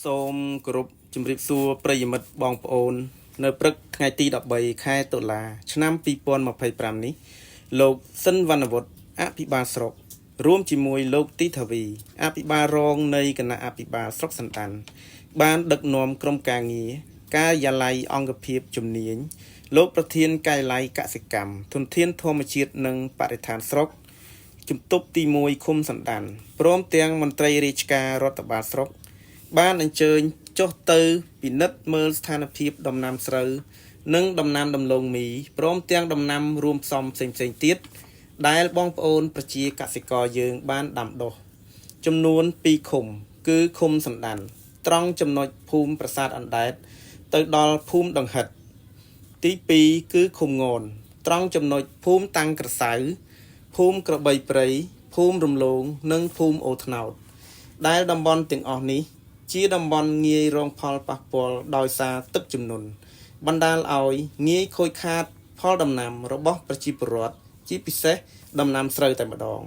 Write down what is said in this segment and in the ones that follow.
សូមគោរពជម្រាបសួរប្រិយមិត្តបងប្អូន នៅព្រឹកថ្ងៃទី13ខែតុលា ឆ្នាំ2025នេះលោកស៊ិនវណ្ណវុឌ្ឍអភិបាលស្រុក រួមជាមួយលោកទីថាវីអភិបាលរងនៃគណៈអភិបាលស្រុកសណ្ដាន បានដឹកនាំក្រុមការងារការិយាល័យអង្គភាពជំនាញលោកប្រធានការិយាល័យកសិកម្មធនធានធម្មជាតិនិងបរិស្ថានស្រុក ជំទប់ទី1ឃុំសណ្ដានព្រមទាំងមន្ត្រីរាជការរដ្ឋបាលស្រុក បានអញ្ជើញចុះទៅពិនិត្យមើលស្ថានភាពដំណាំស្រូវនិងដំណាំដំឡូងមីព្រមទាំងដំណាំរួមផ្សំផ្សេងៗទៀតដែលបងប្អូនប្រជាកសិករយើងបានដាំដុះចំនួន2ឃុំ គឺឃុំសណ្ដាន ត្រង់ចំណុចភូមិប្រាសាទអណ្ដែតទៅដល់ភូមិដង្ហិត ទី2គឺឃុំងនត្រង់ចំណុចភូមិតាំងក្រសៅភូមិក្របីព្រៃភូមិរំលង និងភូមិអូថ្នោត ដែលតំបន់ទាំងអស់នេះ ជាតំបន់ងាយរងផលប៉ះពាល់ដោយសារទឹកជំនន់បណ្ដាលឲ្យងាយខូចខាតផលដំណាំរបស់ប្រជាពលរដ្ឋជាពិសេសដំណាំស្រូវតែម្ដង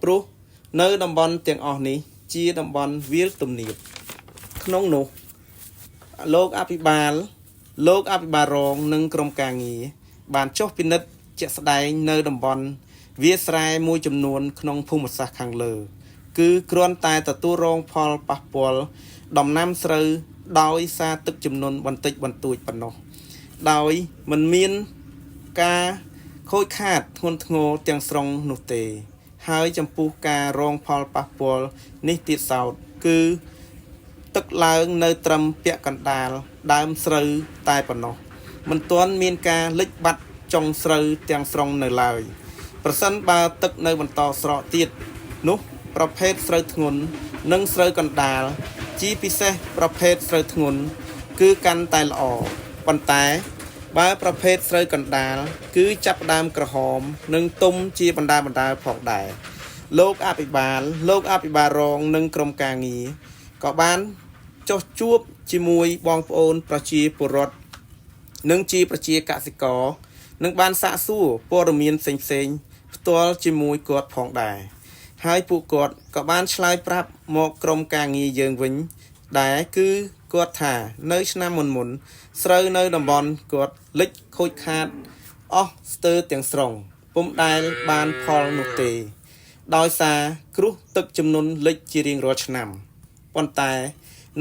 ព្រោះនៅតំបន់ទាំងអស់នេះ ជាតំបន់វាលទំនាបក្នុងនោះ លោកអភិបាលលោកអភិបាលរងនិងក្រុមការងារបានចុះពិនិត្យជាក់ស្ដែងនៅតំបន់វាលស្រែមួយចំនួនក្នុងភូមិសាស្ត្រខាងលើ គឺគ្រាន់តែទទួលរងផលប៉ះពាល់ដំណាំស្រូវដោយសារទឹកជំនន់បន្តិចបន្តួចប៉ុណ្ណោះដោយមិនមានការខូចខាតធ្ងន់ធ្ងរទាំងស្រុងនោះទេ ហើយចំពោះការរងផលប៉ះពាល់នេះទៀតសោតគឺ ទឹកឡើងនៅត្រឹមពាក់កណ្ដាលដើមស្រូវតែប៉ុណ្ណោះមិនទាន់មានការលិចបាត់ចុងស្រូវទាំងស្រុងនៅឡើយប្រសិនបើទឹកនៅបន្តស្រកទៀតនោះប្រភេទស្រូវធ្ងន់និងស្រូវកណ្ដាលជាពិសេសប្រភេទស្រូវធ្ងន់គឺកាន់តែល្អប៉ុន្តែបើប្រភេទស្រូវកណ្ដាលគឺចាប់ផ្ដើមក្រហមនិងទុំជាបណ្ដាបណ្ដាផងដែរលោកអភិបាលលោកអភិបាលរងនិងក្រុមការងារក៏បាន ចុះជួបជាមួយបងប្អូនប្រជាពលរដ្ឋនិងជាប្រជាកសិករនិងបានសាកសួរព័ត៌មានផ្សេងៗផ្ទាល់ជាមួយគាត់ផងដែរហើយពួកគាត់ក៏បានឆ្លើយប្រាប់មកក្រុមការងារយើងវិញដែរគឺគាត់ថានៅឆ្នាំមុនមុនៗស្រូវនៅតំបន់គាត់លិចខូចខាតអស់ស្ទើរទាំងស្រុងពុំដែលបានផលនោះទេ ដោយសារគ្រោះទឹកជំនន់លិចជារៀងរាល់ឆ្នាំ ប៉ុន្តែ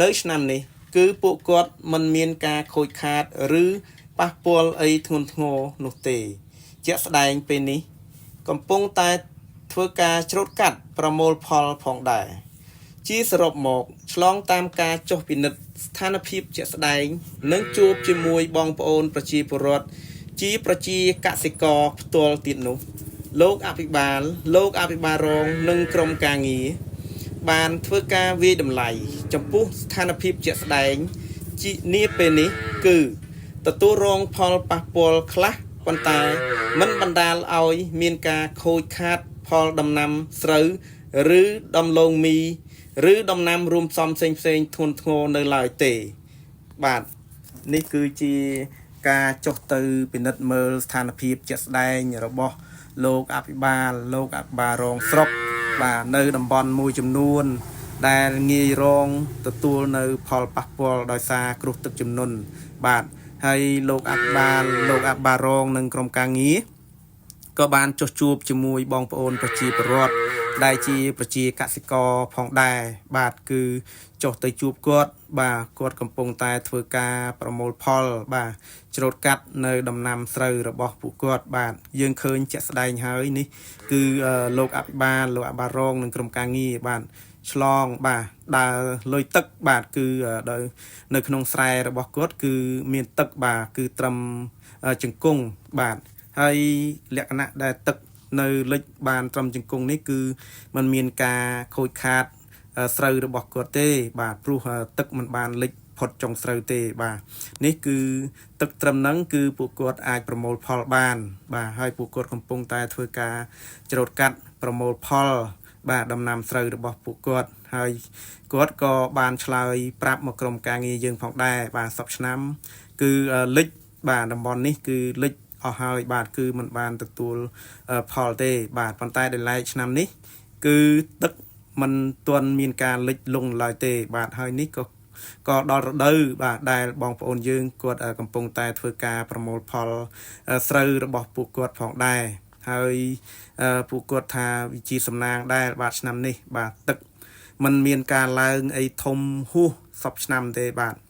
នៅឆ្នាំនេះ គឺពួកគាត់មិនមានការខូចខាតឬប៉ះពាល់អីធ្ងន់ធ្ងរនោះទេ ជាក់ស្ដែងពេលនេះ កំពុងតែធ្វើការច្រូតកាត់ប្រមូលផលផងដែរ ជាសរុបមកឆ្លងតាមការចុះពិនិត្យស្ថានភាពជាក់ស្ដែង និងជួបជាមួយបងប្អូនប្រជាពលរដ្ឋជាប្រជាកសិករផ្ទាល់ទៀតនោះ លោកអភិបាលលោកអភិបាលរងនិងក្រុមការងារ បានធ្វើការវាយតម្លៃចំពោះស្ថានភាពជាក់ស្ដែងជានាពេលនេះគឺទទួលរងផលប៉ះពាល់ខ្លះប៉ុន្តែមិនបណ្ដាលឲ្យមានការខូចខាតផលដំណាំស្រូវឬដំឡូងមី ឬដំណាំរួមផ្សំផ្សេងផ្សេងៗធ្ងន់ធ្ងរនៅឡើយទេ បាទនេះគឺជាការចុះទៅពិនិត្យមើលស្ថានភាពជាក់ស្ដែងរបស់លោកអភិបាលលោកអភិបាលរងស្រុក បាទនៅតំបន់មួយចំនួន ដែលងាយរងទទួលនៅផលប៉ះពាល់ដោយសារគ្រោះទឹកជំនន់បាទហើយលោកអភិបាលលោកអភិបាលរងនិងក្រុមការងារ ក៏បានចុះជួបជាមួយបងប្អូនប្រជាពលរដ្ឋដែលជាប្រជាកសិករផងដែរបាទគឺចុះទៅជួបគាត់បាទគាត់កំពុងតែធ្វើការប្រមូលផលបាទច្រូតកាត់នៅដំណាំស្រូវរបស់ពួកគាត់បាទយើងឃើញជាក់ស្ដែងហើយនេះគឺលោកអភិបាលលោកអភិបាលរងនិងក្រុមការងារបាទឆ្លងបាទដើរលុយទឹកបាទគឺដោយនៅក្នុងស្រែរបស់គាត់គឺមានទឹកបាទគឺត្រឹមជង្គង់បាទ ហើយលក្ខណៈដែលទឹកនៅលិចបានត្រឹមជង្គង់នេះគឺมันមានការខូចខាតស្រូវរបស់គាត់ទេ បាទព្រោះទឹកมันបានលិចផុតចុងស្រូវទេបាទនេះគឺទឹកត្រឹមហ្នឹងគឺពួកគាត់អាចប្រមូលផលបាន បាទហើយពួកគាត់កំពុងតែធ្វើការច្រូតកាត់ប្រមូលផល បាទដំណាំស្រូវរបស់ពួកគាត់ហើយគាត់ក៏បានឆ្លើយប្រាប់មកក្រុមការងារយើងផងដែរបាទសប្តាហ៍ឆ្នាំ គឺលិចបាទតំបន់នេះគឺលិចអស់ហើយបាទគឺมันបានទទួលផលទេ បាទប៉ុន្តែដោយឡែកឆ្នាំនេះ គឺទឹកมันទាន់មានការលិចលង់ឡើយទេ បាទហើយនេះក៏ ក៏ដល់រដូវបាទដែលបងប្អូនយើងគាត់កំពុងតែធ្វើការប្រមូលផលស្រូវរបស់ពួកគាត់ផងដែរហើយពួកគាត់ថាវិជាសំណាងដែរបាទឆ្នាំនេះបាទទឹកมันមានការឡើងអីធំហួសសពឆ្នាំទេបាទ។